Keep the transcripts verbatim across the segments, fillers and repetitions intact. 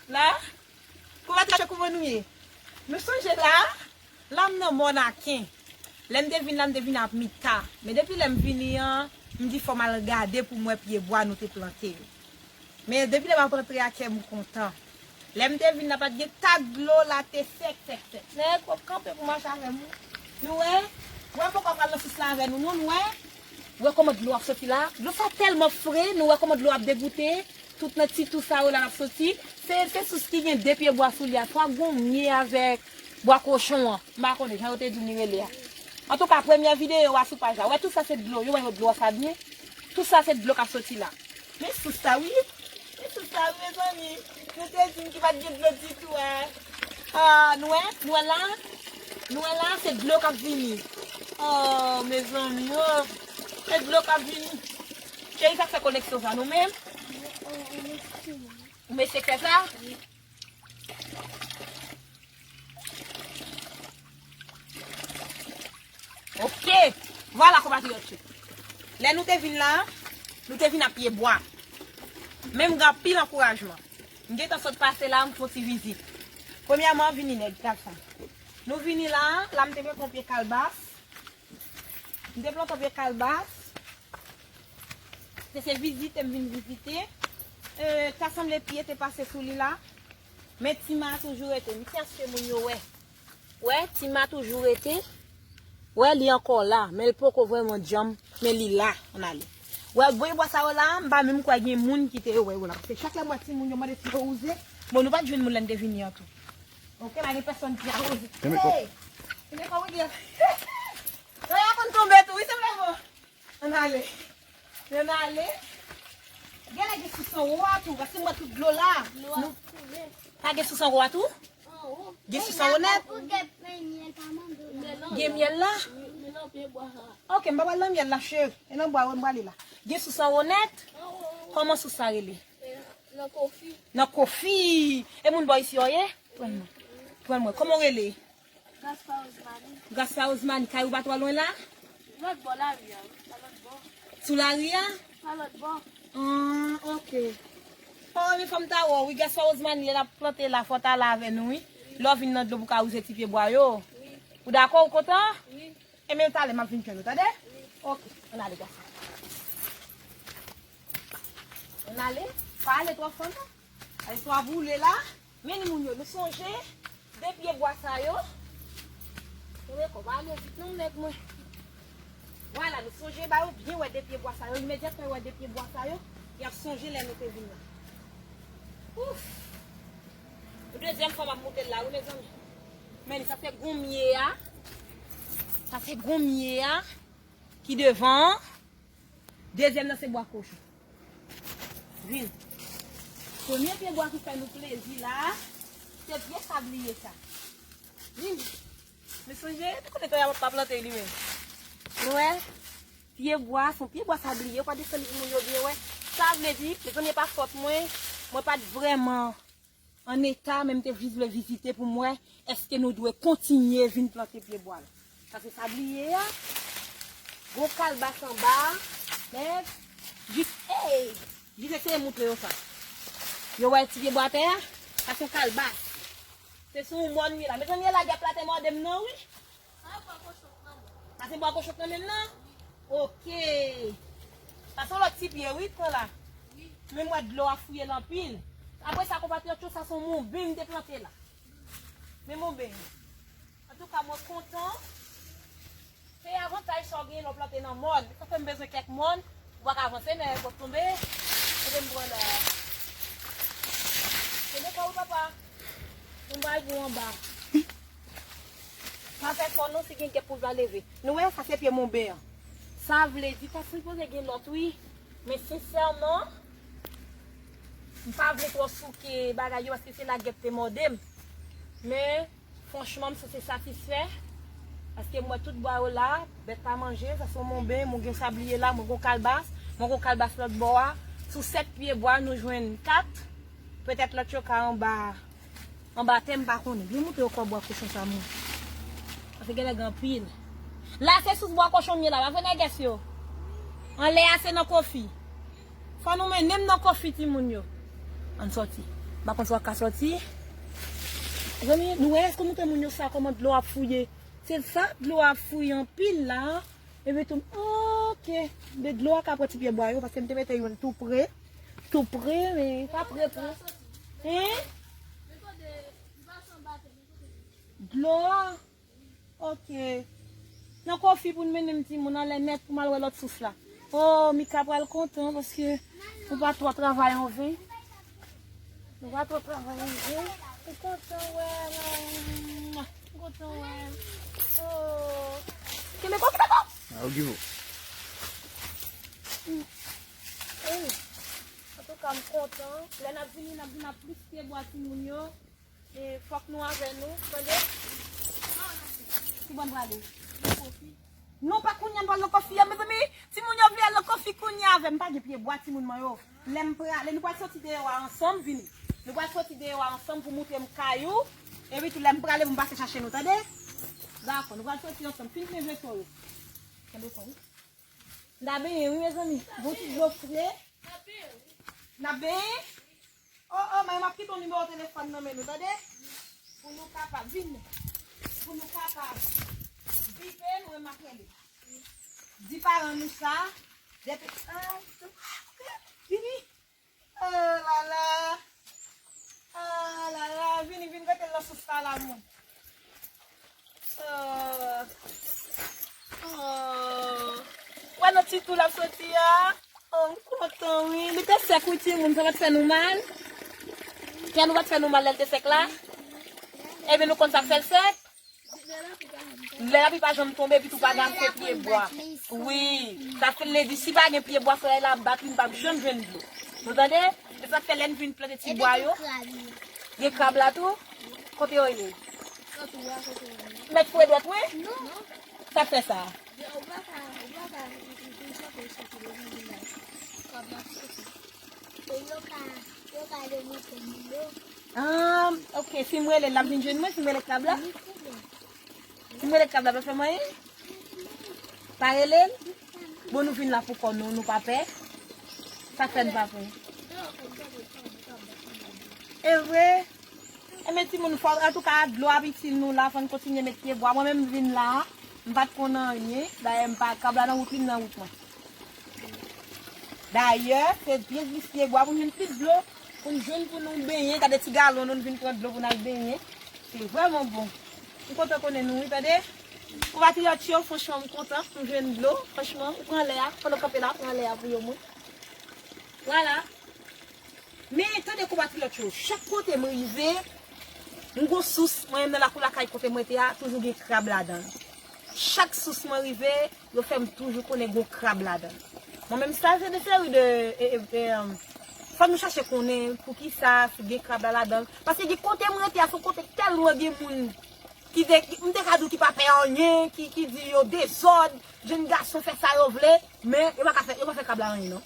La, kouman, kouman nou ye? Nou sonje la? La m nan Mòn Aken. Lè m te vin la, m te vin ap mita. Men depi lè m vini an, m di fò m al gade pou m wè pye bwa nou te plante yo. Men depi lè m ap antre a kè m kontan. Lè m te vin la, pa t gen tak dlo, la te sèk, sèk, sèk. Nèg, w ap kanpe pou mache avè m wi. Nou wè? W wè poko pral nan sous la avè nou, non, nou wè? W wè kòman dlo ap soti la? Dlo sa tèlman fre, nou wè kòman dlo ap degoute? Tout nan ti tou sa yo la l ap soti. Se, se sous ki gen de pye bwa sou li a. Swa gonmye avèk bwa kochon an. M pa konnen jan yo te di m li rele a. Antouka, premyè videyo a sou paj la. Wè, tout sa se dlo. Yo wè dlo sa byen. Tout sa se dlo k ap soti la. Men sous sa wi. Men sous sa wi, mezanmi. Nou te di m ki pa t gen dlo ditou a. Ah, nou wè? Nou wè la? Nou wè la? Se dlo k ap vini. Oh, mezanmi, oh. Se dlo k ap vini. Cheri, sa k fè koleksyon sa, nou menm? Ou mesye k fè sa? Ok. Vwala, konpatriyòt yo. Lè nou te vin la, nou te vin ap pye bwa. Men m gen anpil ankourajman. M gentan sot pase la, m fè yon ti vizit. Premyèman, vini nèg, gad sa. Nou vini la, la m te plante yon pye kalbas. M te plante yon pye kalbas. Se, se vizite m vin vizite. E, ta sanble pye te pase sou li la. Men ti ma toujou rete. M kyache moun yo wè. Wè, ti ma toujou rete. Wè, li ankò la. Men l poko vrèman djanm. Men li la. Ann ale. Wè, gwo bwa sa yo la, m pa menm kwè gen moun ki te wè yo la. Paske chak lè m wè timoun yo mande si yo wouze. Bon, nou pa t jwenn moun lè n te vini an tou. Ok, pa gen pèsòn ki a wouze. Hey! Kounya konn tonbe tou, wi, se vre, bon. Ann ale. Ann ale. Genlè gen sous anwo a tou, paske m wè tout dlo la. Dlo a koule. Pa gen sous anwo a tou? Anwo. Gen sous anwo nèt? Gen myèl la? Ok, m pa pral nan myèl la, cheri. E nan bwa yo m prale la. Gen sous anwo nèt? Anwo, anwo. Kòman sous sa rele? E nan, nan kofi. Nan kofi. E moun bò isi yo ye? Pran mwen. Pran mwen. Kòman w rele? Gaspard Rosemary. Gaspard Rosemary, kay ou pa twò lwen la? Lòt bò lari a, wi, pa lòt bò. Sou lari a? Pa lòt bò. Ah, ok. Oh, men fò m ta wè w, wi, Gaspard Rosemary, lè n ap plante la, fò w ta la avè nou, wi. Lè w vin nan dlo pou w ka wouze ti pye bwa yo. Wi. Ou dakò, ou kontan? Wi. Ebyen, talè, m ap vin jwenn ou, tande? Wi. Ok, ann ale, gason. Ann ale, pa ale twò fò, non. Ale twò boule la. Men moun yo, nou sonje de pye bwa sa yo. Ou wè kòman ale vit non nèg mwen. Vwala, nou sonje ba yo byen wè de pye bwa sa yo. Imedyatman yo wè de pye bwa sa yo, y ap sonje lè nou te vin la. Ouf! Pou dezyèm fwa m ap moute l la, wi, mezanmi. Men sa se gonmye a. Sa se gonmye a ki devan an. Dezyèm nan se bwa kochon. Vin. Premye pye bwa ki fè nou plezi la, se pye sabliye sa. Vin. Men sonje, te konnen Toya pa plante li menm. Nou wè? Pye bwa, se yon pye bwa sabliye, ou pa desann pou moun yo byen wè. Sa vle di, mezanmi, e pa fòt mwen, mwen pa t vrèman an eta, men m te jis vle vizite pou m wè èske nou dwe kontinye vin plante pye bwa la. Sa se sabliye a. Gon kalbas anba a. Men, jis, ey! Jis eseye moutre yo sa. Yo wè ti pye bwa atè a? Sa se yon kalbas. Se sou yon mòn m ye la. Mezanmi, e la gèp la te mòde m non, wi. Sa se bwa kochon k nan menm nan? Ok. Sa se yon lòt ti pye, wi, pran la. Men m wè dlo a fouye l anpil. Apre sa, konpatriyòt yo, sa se yon monben m te plante la. Men monben. Antouka, mwen kontan. Se avantaj sa w genyen lè w plante nan mòn. Sa fè m bezwen kèk mòn. Ou pa ka avanse, nèg w ap tonbe. Kote m pran la? Kenbe kò w, papa. Mwen pral pou anba. Pa fè fò non si gen gèp pou l va leve. Nou wè, sa se pye monben an. Sa vle di, ta sipoze gen lòt, wi. Men sensèman, m pa vle twò souke bagay yo, paske se la gèp te mòde m. Men, franchman, m sanse satisfè. Paske m wè tout bwa yo la, bèt pa manje, sa se yon monben, mwen gen sabliye la, mwen gen yon kalbas, mwen gen yon kalbas lòt bò a. Sou sèt pye bwa, nou jwenn kat. Petèt lòt yo ka anba, anba tè, m pa konnen. Vin moutre yo kò bwa kochon sa, mwen. Paske genlè gen anpil. La, se sous bwa kochon m ye la, pa vre, nègès yo? Anlè a, se nan kofi. Fò nou mennen m nan kofi, timoun yo. Ann sòti. M pa konn si w ap ka sòti. Zanmi, nou wè, èske w montre moun yo sa, kòman dlo ap fouye? Se sa, dlo ap fouye anpil la. Epi tou, oke, de dlo a ka pran ti pyebwa yo, paske m te mete youn tou pre. Tou pre, men pa pre pre. Hein? Dlo a. Oke. Nan kofi pou n mennen m timoun anlè nèt pou m al wè lòt sous la. Oh, Mika pral kontan paske nou pa twò travay anven. Nou pa twò travay anven. M kontan wè, m kontan wè. Oh. Kenbe kòk la. Ah, ok, bon. Wi. Antouka, m kontan. Lè n ap vini, n ap vin ak plis pyebwa timoun yo. E fòk nou avè nou, tande? Ki bò n prale? Nou pa kounye a n pral nan kofi a, mezanmi. Timoun yo vle al nan kofi kounye a avè m. M pa gen pyebwa, timoun mwen yo. Lè m prale, nou pral soti deyò a ansanm, vini. Nou pral soti deyò a ansanm pou moutre m kay ou. Epi tou, lè m prale, pou m pase chache nou, tande? Dakò, nou pral soti ansanm. Fin plen veso yo. Kenbe fò, wi. N a benyen, wi, mezanmi. Bon ti dlo fre. N a benyen. Oh, oh, men m ap kite yon nimewo telefòn nan men nou, tande? Pou nou kapab vin. Pou nou kapab bipe, nou menm ap rele. Di paran nou sa. Depi, ah, vini. Oh la la. Ah la la, vini, vin rete nan sous la, la, moun. Oh. Oh. Wè nan ti tou l ap soti a. Oh, m kontan, wi. Li te sèk, wi, timoun, sa pa t fè nou mal. Pye nou pa t fè nou mal lè l te sèk la. Ebyen, nou konn sa k fè l sèk. Lè lapli pa janm tonbe, epi tou pa gen ase pyebwa. Wi. Sa vle di, si pa gen pyebwa, solèy la ap bat li, n p ap janm jwenn dlo. Nou tande? Se sa k fè lè n vin plante ti bwa yo. Gen krab la tou? Kote yo ye? Mèt foure dwèt mwen? Sa k fè sa? Ah, ok. Si m rele l, l ap vin jwenn mwen, si m rele krab la? Si m rele krab la, l ap fè m anyen? Pa rele l? Bon, nou vin la pou kò nou, nou pa pè? Sa k fè n pa pè? E vre? Enben, timoun, fò, antouka, dlo ap itil nou la, fò n kontinye met pyebwa. Mwen menm, m vin la, m pa t konn anyen. Dayè, m pa, krab la nan wout li, m nan wout mwen. Dayè, se byen plis pyebwa pou n jwenn plis dlo, pou n jwenn pou nou benyen. Gade ti galon nou, n vin pran dlo pou n al benyen. Se vrèman bon. M kontan konnen nou, wi, tande. Konpatriyòt yo, franchman, m kontan. M jwenn dlo, franchman. Ou pran lè a, pandan w kanpe la, pran lè a pou yo, moun. Vwala. Men, tande, konpatriyòt yo, chak kote m rive, m gon sous, mwen menm nan lakou lakay kote m rete a, toujou gen krab ladan l. Chak sous mwen rive, yo fè m toujou konnen gon krab ladan l. Mwen menm, sa se de seri de, e, e, e, um, fò nou chache konnen poukisa si gen krab la ladan l. Paske gen kote m rete a, se yon kote tèlman gen moun ki de, m te ka di w ki pa pè anyen, ki, ki di yo dezòd, jèn gason fè sa yo vle, men yo pa ka fè, yo pa fè krab la anyen non.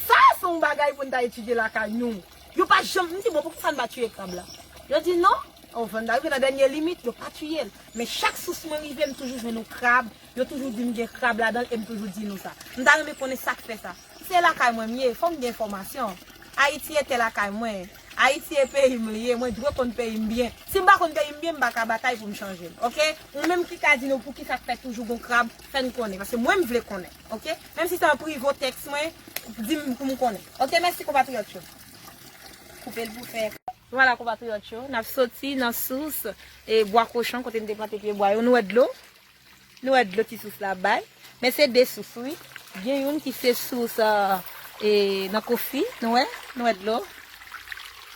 Sa se yon bagay pou n ta etidye lakay nou. Yo pa janm, m di, bon, poukisa n pa tiye krab la? Yo di non, o, fò n ta rive nan dènye limit, yo pa tiye l. Men chak sous mwen rive, m toujou jwenn yon krab, yo toujou di m gen krab ladan l, e m toujou di nou sa. M ta renmen konnen sa k fè sa. Se lakay mwen m ye, fò m gen enfòmasyon. Ayiti e tè lakay mwen. Ayiti e peyi m li ye, mwen dwe konn peyi m byen. Si m pa konn peyi m byen, m pa ka batay pou m chanje l, oke? Ou menm ki ka di nou poukisa k fè toujou gon krab, fè n konnen, paske mwen m vle konnen, oke? Menm si se an prive, w tèks mwen, di m pou m konnen. Oke, mèsi konpatriyòt yo. Koupe l pou fè. Vwala konpatriyòt yo, n ap soti nan sous, e, Bwa Kochon, kote n te plante pye bwa yo. Nou wè dlo? Nou wè dlo ti sous la bay. Men se de sous, wi. Gen youn ki se sous, a, e, nan kofi. Nou wè? Nou wè dlo?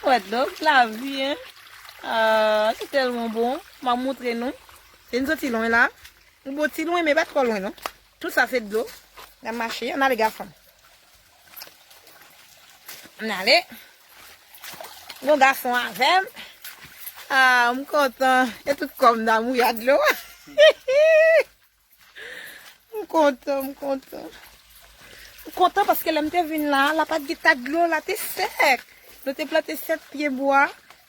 Nou wè dlo? Lavi, en? A, se tèlman bon. M ap montre nou. Se n soti lwen la. Yon bon ti lwen, men pa twò lwen, non. Tout sa se dlo. N ap mache. Ann ale, gason. Ann ale. Gon gason avè m. A, m kontan. E tout kò m damou, y a dlo. M kontan, m kontan. M kontan paske lè m te vin la, la pa t gen tak dlo, la te sèk. Nou te plante sèt pye bwa,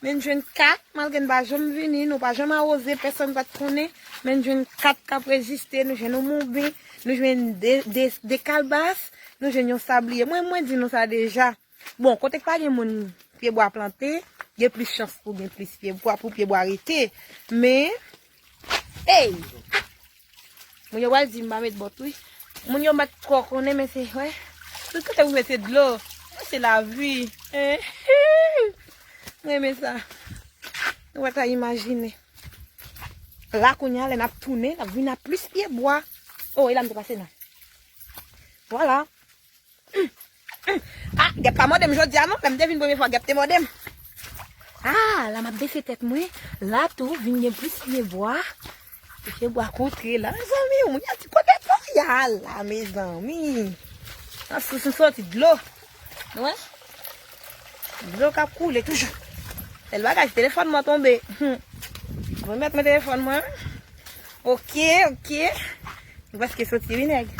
men n jwenn kat, malgre n pa janm vini, nou pa janm awoze, pèsonn pa t konnen, men n jwenn kat k ap reziste, nou jwenn yon monben, nou jwenn de, de, de kalbas, nou jwenn yon sabliye. Mwen, mwen di nou sa deja. Bon, kote k pa gen moun, pyebwa plante, gen plis chans pou gen plis pyebwa, pou pyebwa rete. Men, ey! Moun yo pral di m pa met bòt, wi. Moun yo mèt twò konnen, men se, wè. Tout kote pou mete dlo. Mwen se lavi. Hein? Mwen renmen sa. Nou pa ta imajine. La, kounye a, lè n ap tounen, n ap vin ak plis pyebwa. Oh, e la m te pase, non. Vwala. Ah, Gèp pa mòde m jodi a, non. Lè m te vin premye fwa, Gèp te mòde m. Ah, la, m ap bese tèt mwen. La, tou, vin gen plis pyebwa. Pyebwa kontre la, mezanmi. Moun yo di kote dlo ya la, mezanmi. Nan sous m soti dlo. Nou wè? Dlo k ap koule toujou. Bèl bagay, telefòn mwen tonbe. Hmm. Remèt mwen telefòn mwen. Ok, ok. Nou prèske soti, wi, nèg.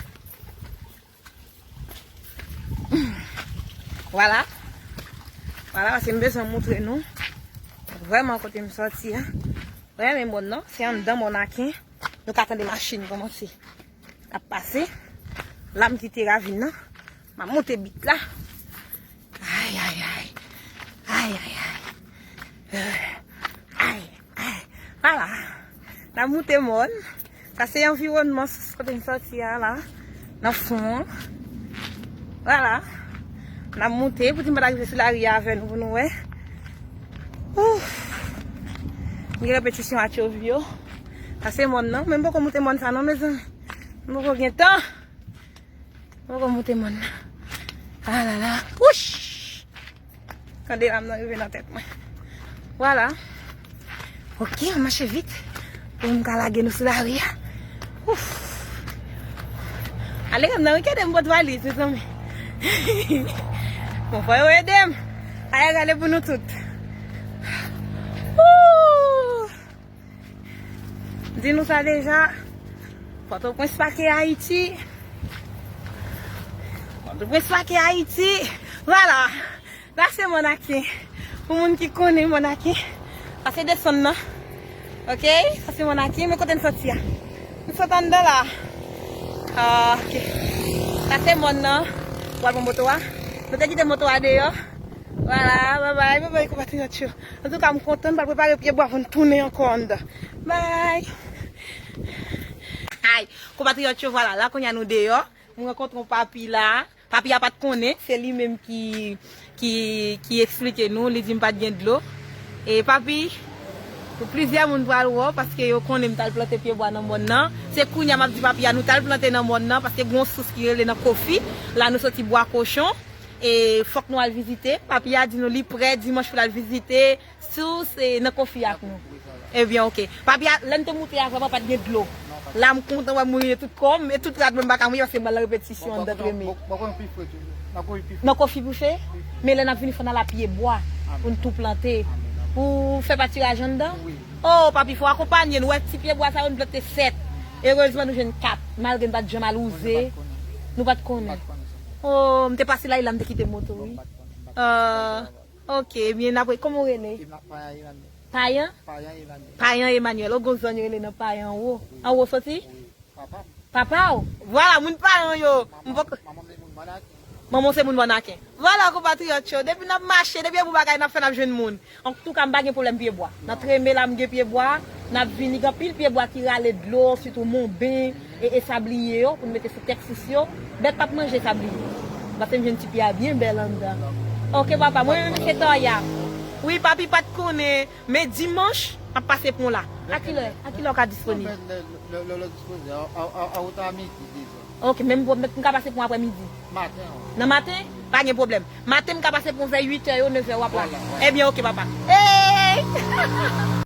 Vwala. Vwala, paske m bezwen moutre nou. Vrèman, kote m soti a. Vrèman, mòn nan, se anndan mòn Aken. Nou ka tande machin kòmanse. K ap pase. La, m kite ravin nan. M ap monte bit la. Ay, ay, ay. Ay, ay, ay. Euh, ay, ay. Vwala. N ap moute mòn. Sa se anviwònman sous kote m soti a la. Nan fon an. Vwala. N ap moute. Pou di m pa t rive sou lari a avè nou pou nou wè. Ouf. M gen repetisyon a Tchovi yo. Sa se mòn nan. Men m poko moute mòn sa non, mezanmi. M poko gen tan. Mwen poko monte mòn nan. Ah là là. Wouch! Kandela m nan rive nan tèt mwen. Vwala. Ok, m mache vit. Pou m ka lage nou sou lari a. Ouf! Ale m nan, wi, ede m pote valiz, mezanmi. Bon, fò yo ede m. Ale, ale pou nou tout. Wouch! Di nou sa deja. Pòtoprens pa ke Ayiti. Pòtoprens pa ke Ayiti. Vwala. La se Mòn Aken. Pou moun ki konnen Mòn Aken. Pase desann nan. Ok? Sa se Mòn Aken. Men kote n soti a? N sot anndan la. Ah, ok. Sa se mòn nan. Ou al pran moto a. Nou te kite moto a deyò. Vwala, babay, babay, konpatriyòt yo. Antouka, m kontan, m pral prepare pyebwa pou n tounen ankò anndan. Bay! Ay, konpatriyòt yo, vwala, la kounye a nou deyò. M rankontre yon papi la. Papi a pa t konnen, se li menm ki, ki, ki eksplike nou, li di m pa t gen dlo. E papi, pou plizyè moun pral wè w, paske yo konnen m t al plante pyebwa nan mòn nan. Se kounye a m ap di papi a, nou t al plante nan mòn nan, paske gen yon sous ki rele nan Kofi. La nou soti Bwa Kochon. E fòk nou al vizite. Papi a di nou li prè dimanch pou l al vizite sous e nan Kofi ak nou. Ebyen, ok. Papi a, lè n te moute a, vrèman pa t gen dlo. La, m kontan wè m mouye tout kò m, e tout rad mwen m pa ka mouye paske m pral nan repetisyon anndan tremen. Nan Kofi pou fè? Men lè n ap vini fò n al a pyebwa pou n tou plante. Pou fè patiraj anndan? Oh, papi, fò w akonpanye n. Ou wè ti pyebwa sa yo, n plante sèt. Erezman, nou jwenn kat, malgre n pa t janm al wouze. Nou pa t konnen. Oh, m te pase la, e la m te kite moto, wi. Ah, ok, ebyen, n ap, kòman w rele? Payan? Payan Emmanuel. Payan Emmanuel. Ou gon zòn yo rele nan Payan anwo. Anwo soti? Papa w? Vwala, moun Payan yo. M poko. Manman w se moun Mòn Aken. Vwala, konpatriyòt yo. Depi n ap mache, depi e bon bagay n ap fè, n ap jwenn moun. Antouka, m pa gen pwoblèm pyebwa. Nan tremen la, m gen pyebwa. N ap vini, gen anpil pyebwa ki rale dlo, sitou monben e, e sabliye yo, pou n mete sou tèt sous yo. Bèt p ap manje sabliye. Paske m jwenn ti pye a byen bèl anndan. Ok, papa, mwen menm se Tòya. Wi, papi pa t konnen, men dimanch, m ap pase pon la. A kilè? A kilè w ka disponib? Lè, lè, lè, lè w dispoze, a, a, a, a, a midi, dezè. Ok, men m, m ka pase pon aprè midi. Maten an. Nan maten? Pa gen pwoblèm. Maten, m ka pase pon vè uit è yo, nèf è w ap la. Vwala, vwala. Ebyen, ok, papa. Hey!